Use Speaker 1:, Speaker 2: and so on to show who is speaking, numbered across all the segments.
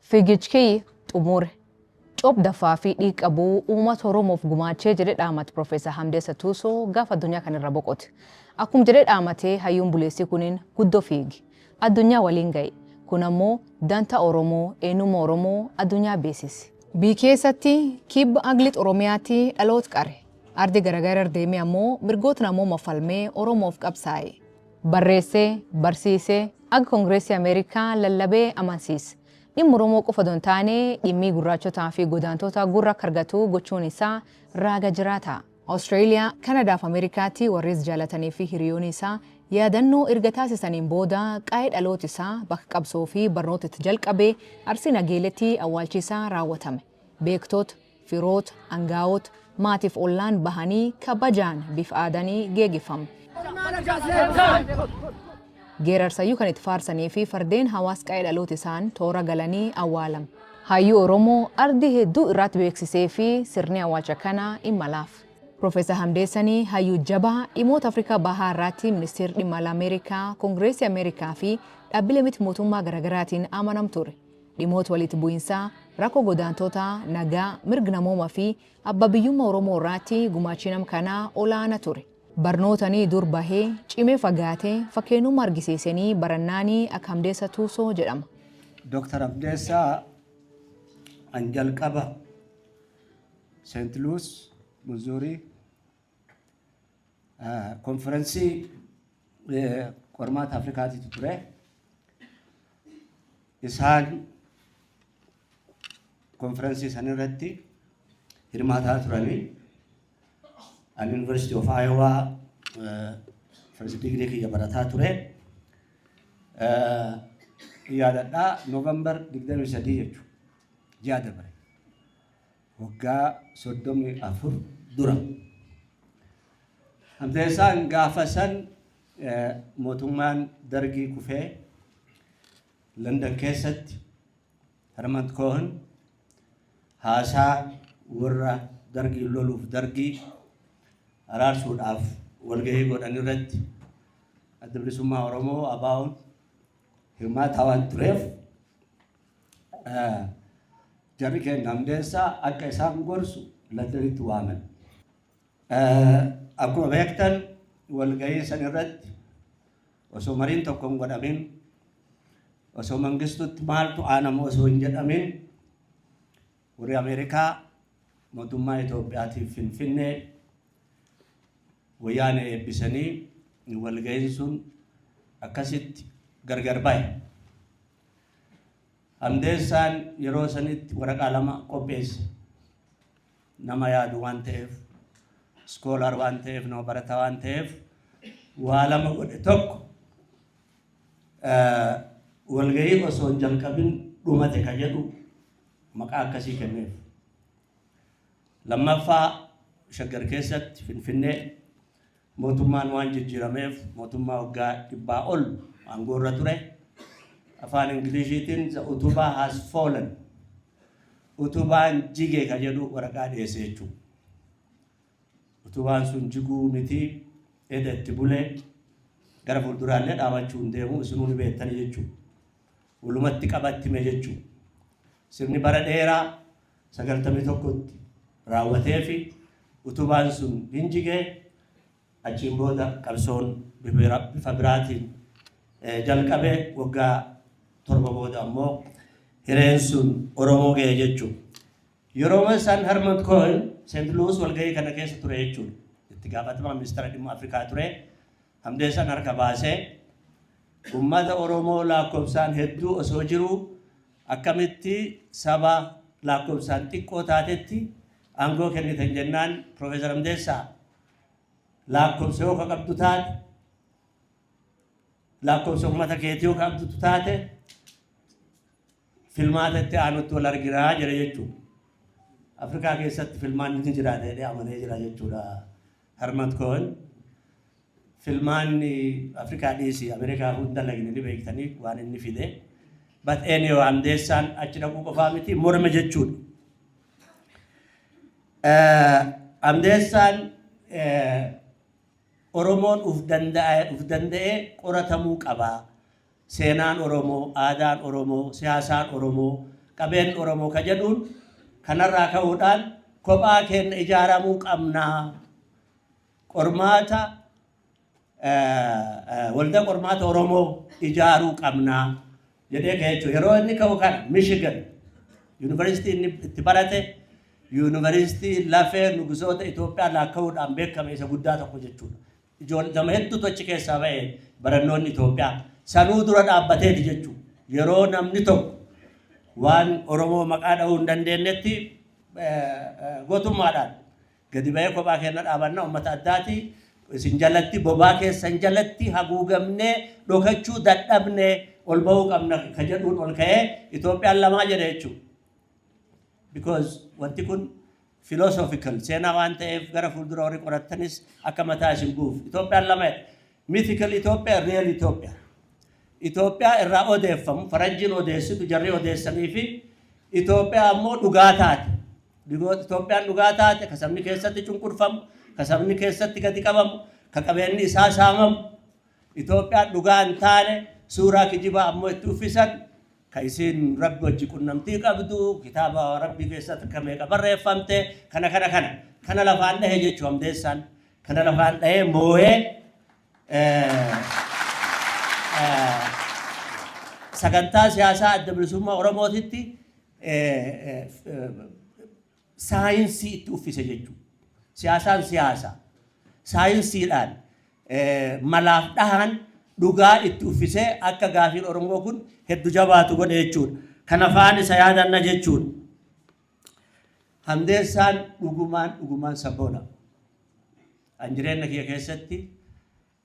Speaker 1: Fiigichi kiyya xumure. Coob dafaa fi dhiig qabuu uummata Oromoof gumaachee jedhee dhaamate Profeesar Hamdeessa Tuusoo gaafa addunyaa kanarra boqote. Akkuma jedhee dhaamatee hayyuun buleessii kuniin guddoo fiigi. Addunyaa waliin ga'e. Kun ammoo danta Oromoo, eenyummaa Oromoo addunyaa beeksise. Biyya keessatti kibba Angliit Oromiyaatti dhaloota qare. Ardi garagaraa deemee ammoo mirgoota namooma falmee Oromoof qabsaa'e. Barreessee, barsiisee, akka Koongireesii Ameerikaa lallabee amansiise. Dhimma Oromoo qofa osoo hin taane dhimmi gurraachotaa fi godaantota gurra akka argatu gochuun isaa raaga jiraata. Awustreeliyaa, Kanadaa fi Ameerikaatti warri jaalatanii fi hiriyoonni isaa yaadannoo erga taasisaniin booda qaa'ee dhaloota isaa bakka qabsoo fi barnoota itti jalqabee Arsii Nageeletti awwaalchi isaa raawwatame. Beektoota, firoota, angaa'ota, maatiif ollaan bahanii kabajaan bifa aadanii geeggifamu. Geerarsayyuu kan itti faarsanii fi fardeen hawaas qaa'ee dhaloota isaan toora galanii awwaalame. Hayyuu Oromoo ardii hedduu irratti beeksisee fi sirni awwaalcha kanaa imalaaf. Profeesar Hamdeessanii hayyuu jabaa dhimmoota Afrikaa Bahaa irratti ministeerri dhimma alaa Ameerikaa, Koongireesii Ameerikaa fi dhaabbilee miti mootummaa garaagaraatiin amanam ture. Dhimmoota walitti bu'iinsaa, rakkoo godaantotaa, nagaa, mirga namoomaa fi abbaa biyyummaa Oromoo irratti gumaachi nama kanaa olaanaa ture. Barnootanii dur bahee cimee fagaatee fakkeenyummaa argisiisanii barannaanii akka Hamdeessa Tuusoo jedhama.
Speaker 2: Dr. Hamdeessaa an jalqaba St. Louis, Missouri, konferensii qormaata Afrikaatiitu ture. Isaan konferensii san irratti hirmaataa turanii. An University of Iowa first degree kiyya barataa ture. Yaadadhaa, November 23 jechuudha. Ji'a dabre. Waggaa 34 dura. Hamdeessaan gaafa san mootummaan Dargii kufee London keessatti Herman Cohen haasaa warra Dargii loluuf, Dargii araarsuudhaaf walgahii godhan irratti Adda Bilisummaa Oromoo, ABO'n, hirmaataa waan tureef, jarri keenya Hamdeessaa akka isaan gorsu Londonitti waaman. Akkuma beektan, walgahii san irratti osoo mariin tokko hin godhamin, osoo Mangistutti maaltu aanamu osoo hin jedhamin, warri Ameerikaa mootummaa Itoophiyaatiif Finfinnee Wayyaanee eebbisanii walgahiin sun akkasitti gargar bahe. Hamdeessaan yeroo sanitti waraqaa lama qopheesse. Nama yaadu waan ta'eef, scholar waan ta'eef, nama barataa waan ta'eef, waa lama godhe. Tokko, walgahii osoo hin jalqabin dhumate ka jedhu maqaa akkasii kenneef. Lammaffaa, Shaggar keessatti, Finfinnee, mootummaan waan jijjiirameef, mootummaa waggaa 100 ol aangoorra ture, afaan Ingiliishiitiin "The utubaa has fallen", utubaan jige ka jedhu waraqaa dhiyeesse jechuudha. Utubaan sun jiguu miti, eda itti bulee gara fuulduraallee dhaabachuu hin deemu, isinuu ni beektanii jechuudha. Walumatti qabattime jechuudha. Sirni bara dheeraa 91tti raawwatee fi utubaan sun hin jigee, achiin booda qabsoon bifa biraatiin jalqabe, waggaa 7 booda ammoo hireen sun Oromoo ga'e jechuudha. Yeroo san Herman Cohen St. Louis walgahii kana keessa ture jechuudha. Itti gaafatamaa ministeera dhimma Afrikaa ture. Hamdeessaan harka baasee, "Uummata Oromoo lakkoofsaan hedduu osoo jiru akkamitti saba lakkoofsaan xiqqoo taatetti aangoo kennitan?" jennaan, Profeesar Hamdeessaa, "Lakkoofsa yoo ka qabdu taate, lakkoofsa uummata keetii yoo qabdu taate, filmaata itti aanutti wal arginaa" jedhe jechuudha. Afrikaa keessatti filmaanni ni jiraata jedhee amanee jira jechuudha Herman Cohen. Filmaanni Afrikaa dhiisii Ameerikaa hin dalagne, ni beektanii waan inni fide. But anyway, Hamdeessaan achi dhaquu qofaa miti, morme jechuudha. Hamdeessaan Oromoon uf danda'ee qoratamuu qaba. Seenaan Oromoo, aadaan Oromoo, siyaasaan Oromoo Qabeen Oromoo ka jedhuun kanarraa ka'uudhaan kophaa keenya ijaaramuu qabnaa. Qormaata, waldaa qormaata Oromoo ijaaruu qabnaa jedhee ka'e jechuudha. Yeroo inni ka'u kana Michigan yuunivarsiitii inni itti barate, yuunivarsiitii lafee nugusoota Itoophiyaa laakka'uudhaan beekame isa guddaa tokko jechuudha. Ijoollee nama hedduutu achi keessaa ba'e, barannoonni Itoophiyaa. Sanuu dura dhaabbateeti jechuudha. Yeroo namni tokko waan Oromoo maqaa dha'uu hin dandeenyetti gootummaadhaan gadi ba'ee kophaa keenya dhaabanna, uummata addaati. Isin jalatti, bobaa keessan jalatti haguugamnee dhokachuu dadhabnee, ol ba'uu qabna ka jedhuun ol ka'ee Itoophiyaan lamaa jedhe jechuudha. Because wanti kun philosophical seenaa waan ta'eef, gara fuuldura warri qorattanis akka mataa isin buuf. Itoophiyaan lama jedha. Mythical Ethiopia, real Ethiopia. Itoophiyaa irraa odeeffamu, faranjiin odeessitu, jarri odeessanii fi Itoophiyaa ammoo dhugaa taate. Itoophiyaan dhugaa taate ka sabni keessatti cunqurfamu, ka sabni keessatti gadi qabamu, ka qabeenyi isaa saamamu. Itoophiyaan dhugaa hin taane, suuraa kijibaa ammoo itti uffisan, ka isiin Rabbi wajji qunnamtii qabdu, kitaaba Rabbi keessatti akka meeqa barreeffamte, kana kana kana. Kana lafaan dhahe jechuu Hamdeessaan. Kana lafaan dhahee moo'ee sagantaa siyaasaa Adda Bilisummaa Oromootitti saayinsii itti uffise jechuudha. Siyaasaan siyaasa. Saayinsiidhaan malaaf dhahan dhugaa itti uffisee akka gaafiin Oromoo kun hedduu jabaatu godhe jechuudha. Kana faan isa yaadanna jechuudha. Hamdeessaan dhugumaan dhugumaan sabboona. An jireenya kiyya keessatti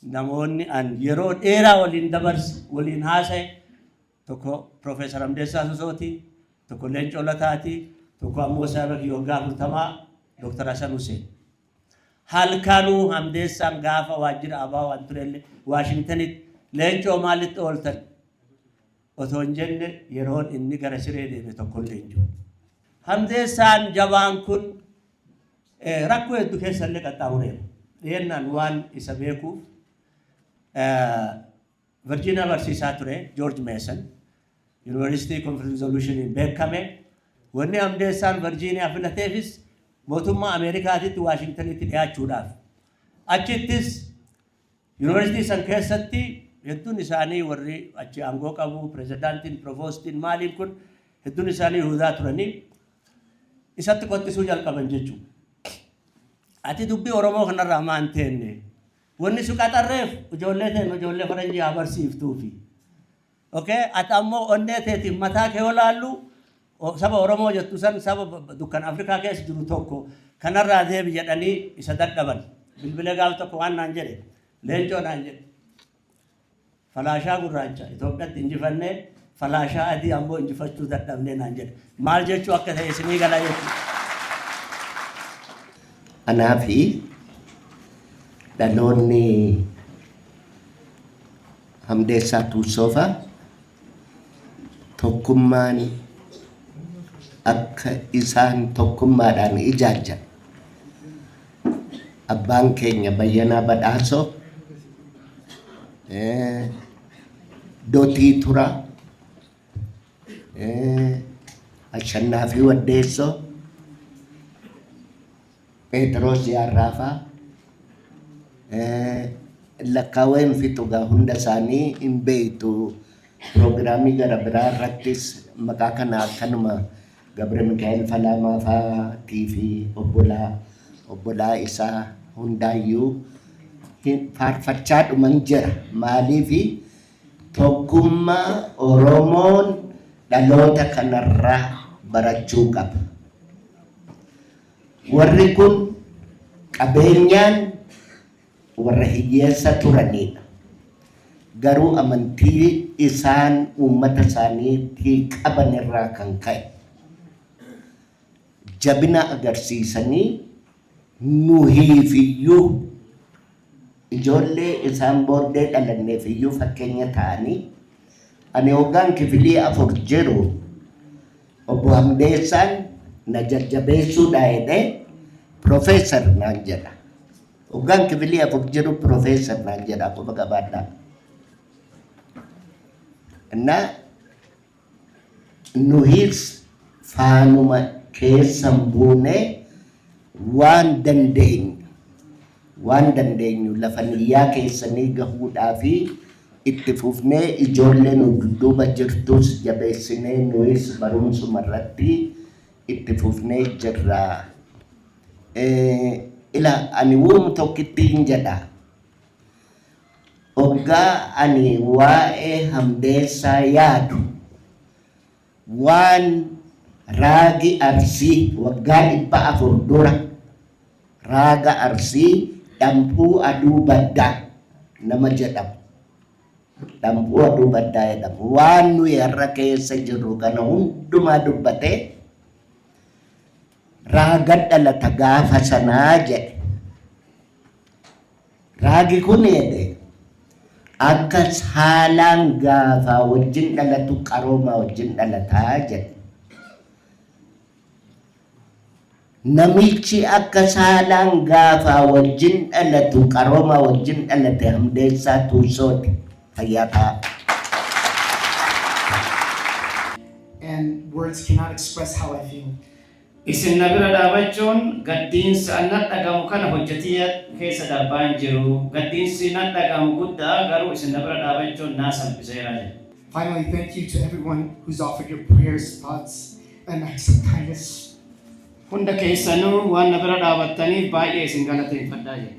Speaker 2: namoonni an yeroo dheeraa waliin dabarse, waliin haasa'e, tokko Profeesar Hamdeessaa Tuusooti, tokko Leencoo Lataati, tokko ammoo saahiba kiyya waggaa 40 Dr. Hasan Hussein. Halkanuu Hamdeessaan gaafa waajjira ABO waan turellee Waashingtanitti, "Leencoo, maalitti ooltan?" otoo hin jenne yeroon inni gara siree deeme tokkollee hin jiru. Hamdeessaan jabaan kun rakkoo hedduu keessa illee qaxxaamureera. Dhiyeennaan waan isa beekuuf, Virgiiniyaa barsiisaa ture, George Mason University Conflict Resolution beekame. Wanni Hamdeessaan Virgiiniyaa filateefis mootummaa Ameerikaatitti, Waashingtanitti dhiyaachuudhaaf. Achittis yuunivarsiitii san keessatti hedduun isaanii warri achi aangoo qabu, pirezidaantiin, provostiin, maaliin kun hedduun isaanii Yihudaa turanii isatti qoxxisuu jalqaban jechuudha. "Ati dubbii Oromoo kanarraa maan teenne? Wanni si qaxarreef ijoollee teenne ijoollee faranjii haa barsiiftuufi. Okay? Ati ammoo onnee teetiif mataa kee olaallu saba Oromoo jettu san, saba dukkan Afrikaa keessa jiru tokko kanarraa deebi" jedhanii isa dadhaban. Bilbilee gaaf tokko waan naan jedhe, "Leencoo," naan jedhe, "falaashaa gurraacha Itoophiyaatti injifannee, falaashaa adii ammoo injifachuu dadhabnee," naan jedhe. Maal jechuu akka ta'e isinii gala jechuudha.
Speaker 3: Anaa fi dhaloonni Hamdeessaa Tuusoofaa tokkummaan akka isaan tokkummaadhaan ijaajjan, abbaan keenya Bayyanaa Badhaasoo, Dotii Turaa, Ashannaa fi Waddeessoo, Phexros Yaarraafaa, lakkaawee hin fixu gaa, hunda isaanii hin beektu. Piroogiraamii gara biraa irrattis maqaa kana akkanuma Gabre Mikaa'el Falaamaa fa'aatii fi obbolaa isaa hundaayyuu faarfachaa dhuman jira. Maaliifi? Tokkummaa Oromoon dhaloota kanarraa barachuu qaba. Warri kun qabeenyaan warra hiyyeessa turanidha. Garuu amantii isaan uummata isaaniitti qaban irraa kan ka'e jabina agarsiisanii, nuhiifiyyuu, ijoollee isaan booddee dhalanneef iyyuu fakkeenya ta'anii. Ani hoggaan kifilii 4 jiru obbo Hamdeessaan na jajjabeessuudha jedhee "Profeesar" naan jedha. Hoggaan kifilii 4 jiru "Profeesar" naan jedha, akkuma qabaadhaa. Innaa nuhis Faanuma keessan buunee waan dandeenyu waan dandeenyu lafa niyyaa keessanii gahuudhaa fi itti fufnee ijoollee nu dudduuba jirtus jabeessinee nuyis barumsuma irratti itti fufnee jirra. Ila ani woom tokkittiin jedha. Oggaa ani waa'ee Hamdeessaa yaadu waan raagi Arsii waggaa 400 dura raaga Arsii Dhamphuu Aduu Baddaa nama jedhamu. Dhamphuu Aduu Baddaa jedhamu. Waan nuyi har'a keessa jirru kana hundumaa dubbatee raaga dhalata gaafa sanaa jedhe. Raagi kun jedhe akka saalaan gaafaa wajjin dhalatu qaroomaa wajjin dhalataa jedhe. Namichi akka saalaan gaafaa wajjin dhalatu qaroomaa wajjin dhalate Hamdeessaa Tuusooti. Fayyaa ta'aa.
Speaker 4: And words cannot express how I feel.
Speaker 5: Isin na bira dhaabachuun gaddiinsa an dhagamu kana hojjetiyya keessa darbaa hin jiru. Gaddiinsi na dhagamu guddaa garuu isin na bira dhaabachuun naa salphiseera jedhe.
Speaker 4: Finally, thank you to everyone who's offered your prayers, thoughts, and acts of kindness.
Speaker 5: Hunda keessanuu waan na bira dhaabattaniif baay'ee isin galateeffadhaa jedhe.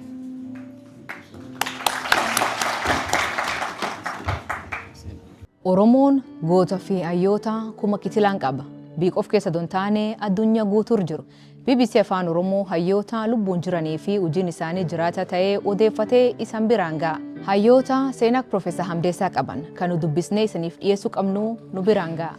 Speaker 1: Oromoon goota fi hayyoota kuma kitilaan qaba. Biiqof keessa don taane addunyaa guutuur jiru. BBC Afaan Oromoo hayyoota lubbuun jiranii fi hojiin isaanii jiraata ta'ee odeeffatee isan biraan ga'a. Hayyoota seenaa Profeesar Hamdeessaa qaban kan nu dubbisnee isiniif dhiyeessuu qabnu nu biraan ga'a.